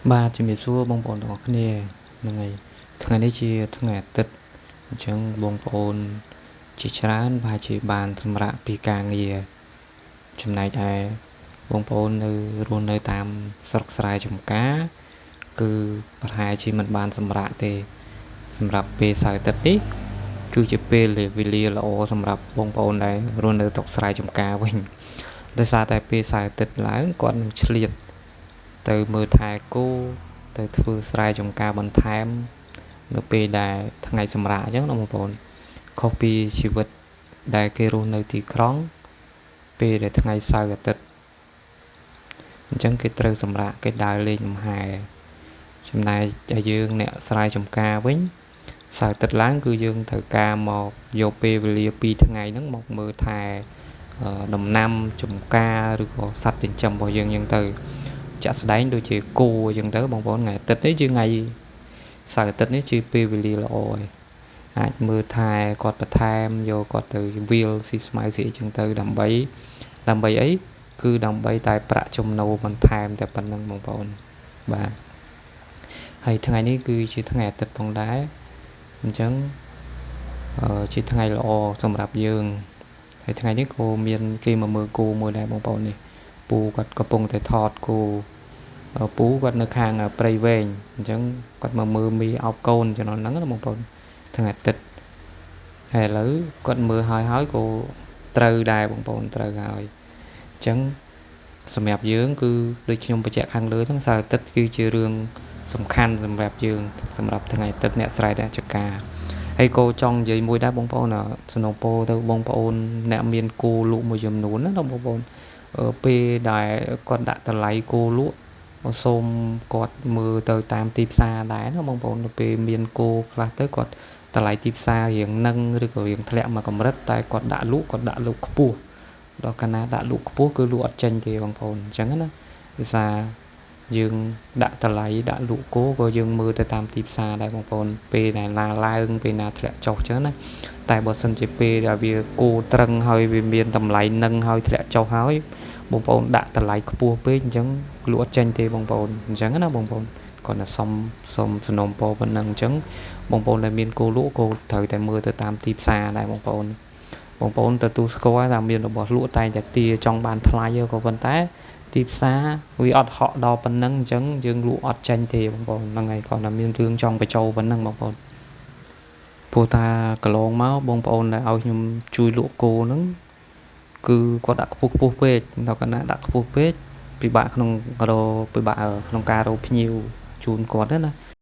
បាទជំរាបសួរបងប្អូនទាំងអស់គ្នាហ្នឹងហើយថ្ងៃនេះជាថ្ងៃអាទិត្យអញ្ចឹងបងប្អូនជាច្រើនប្រហែលជាបានសម្រាកពីការងារចំណែកឯបងប្អូននៅរស់នៅតាមស្រុកស្រែចម្ការគឺប្រហែលជាមិនបានសម្រាកទេសម្រាប់ពេលសៅរ៍អាទិត្យនេះគឺជាពេលវេលាល្អសម្រាប់បងប្អូនដែលរស់នៅស្រុកស្រែចម្ការវិញដោយសារតែពេលសៅរ៍អាទិត្យឡើងគាត់នឹងឆ្លៀតទៅមើលថែគោទៅធ្វើស្រែចម្ការបន្ថែមនៅពេលដែលថ្ងៃសម្រាកអញ្ចឹងណាបងប្អូនខុសពីជីវិតដែលគេរស់នៅទីក្រុងពេលដែលថ្ងៃសៅរ៍អាទិត្យអញ្ចឹងគេត្រូវសម្រាកគេដើរលេងលំហែចំណែកឯយើងអ្នកស្រែចម្ការវិញសៅរ៍អាទិត្យឡើងគឺយើងត្រូវការមកយកពេលវេលា2ថ្ងៃហ្នឹងមកមើលថែដំណាំចម្ការឬក៏សត្វចិញ្ចឹមរបស់យើងអញ្ចឹងទៅចាក់ស្ដែងដូចជាគោអញ្ចឹងទៅបងប្អូនថ្ងៃអាទិត្យនេះជាថ្ងៃសៅរ៍អាទិត្យនេះជាពេលវេលាល្អហើយអាចមើលថែគាត់បន្ថែមយកគាត់ទៅវាលស៊ីស្មៅស៊ីអីចឹងទៅដើម្បីដើម្បីអីគឺដើម្បីតែប្រាក់ចំណូលបន្ថែមតែប៉ុណ្្នឹងបងប្អូនបាទហើយថ្ងៃនេះគឺជាថ្ងៃអាទិត្យផងដែរអញ្ចឹងជាថ្ងៃល្អសម្រាប់យើងហើយថ្ងៃនេះក៏មានគេមកមើលគោមួយដែរបងប្អូននេះពូគាត់កំពុងតែថតគោពូគាត់នៅខាងព្រៃវែងអញ្ចឹងគាត់មកមើលមីអោបកូនចំណងហ្នឹងណាបងប្អូនថ្ងៃអាទិត្យហើយឥឡូវគាត់មើលហើយហើយក៏ត្រូវដែរបងប្អូនត្រូវហើយអញ្ចឹងសម្រាប់យើងគឺដូចខ្ញុំបញ្ជាក់ខាងលើហ្នឹងសៅរ៍អាទិត្យគឺជារឿងសំខាន់សម្រាប់យើងសម្រាប់ថ្ងៃអាទិត្យអ្នកស្រែអ្នកចការហើយក៏ចង់និយាយមួយដែរបងប្អូនសំណូមពរទៅបងប្អូនអ្នកមានគោលក់មួយចំនួនណាបងប្អូនពេលដែលគាត់ដាក់តម្លៃគោលក់សូមគាត់មើលទៅតាមទីផ្សារដែរណាបងប្អូនទៅពេលមានគោខ្លះទៅគាត់តម្លៃទីផ្សាររៀងនឹងឬក៏រៀងធ្លាក់មកកម្រិតតែគាត់ដាក់លក់គាត់ដាក់លក់ខ្ពស់ដល់កាលណាដាក់លក់ខ្ពស់គឺលក់អត់ចេញទេបងប្អូនអញ្ចឹងណាភាសាយើងដាក់តម្លៃដាក់លក់គោក៏យើងមើលទៅតាមទីផ្សារដែរបងប្អូនពេលដែលណាឡើងពេលណាធ្លាក់ចុះអញ្ចឹងណាតែបើសិនជាពេលដែលវាគោត្រឹងហើយវាមានតម្លៃនឹងហើយធ្លាក់ចុះហើយបងប្អូនដាក់តម្លៃខ្ពស់ពេកអញ្ចឹងលក់អត់ចេញទេបងប្អូនអញ្ចឹងណាបងប្អូនគាត់តែសុំសុំសំណូមពរប៉ុណ្ណឹងអញ្ចឹងបងប្អូនដែលមានគោលក់ក៏ត្រូវតែមើលទៅតាមទីផ្សារដែរបងប្អូនបងប្អូនទទួលស្គាល់ថាមានរបស់លក់តែងតែទាចង់បានថ្លៃក៏ប៉ុន្តែទីផ្សារវាអត់ហក់ដល់ប៉ុណ្ណឹងអញ្ចឹងយើងលក់អត់ចេញទេបងប្អូនហ្នឹងហើយគាត់តែមានរឿងចង់បញ្ចូលប៉ុណ្ណឹងបងប្អូនព្រោះថាកន្លងមកបងប្អូនដែលឲ្យខ្ញុំជួយលក់គោហ្នឹងគឺគាត់ដាក់ខ្ពស់ខ្ពស់ពេកដល់កាលណាដាក់ខ្ពស់ពេកពិបាកក្នុងរពិបាកក្នុងការរកភ្ញៀវជូនគាត់ណា។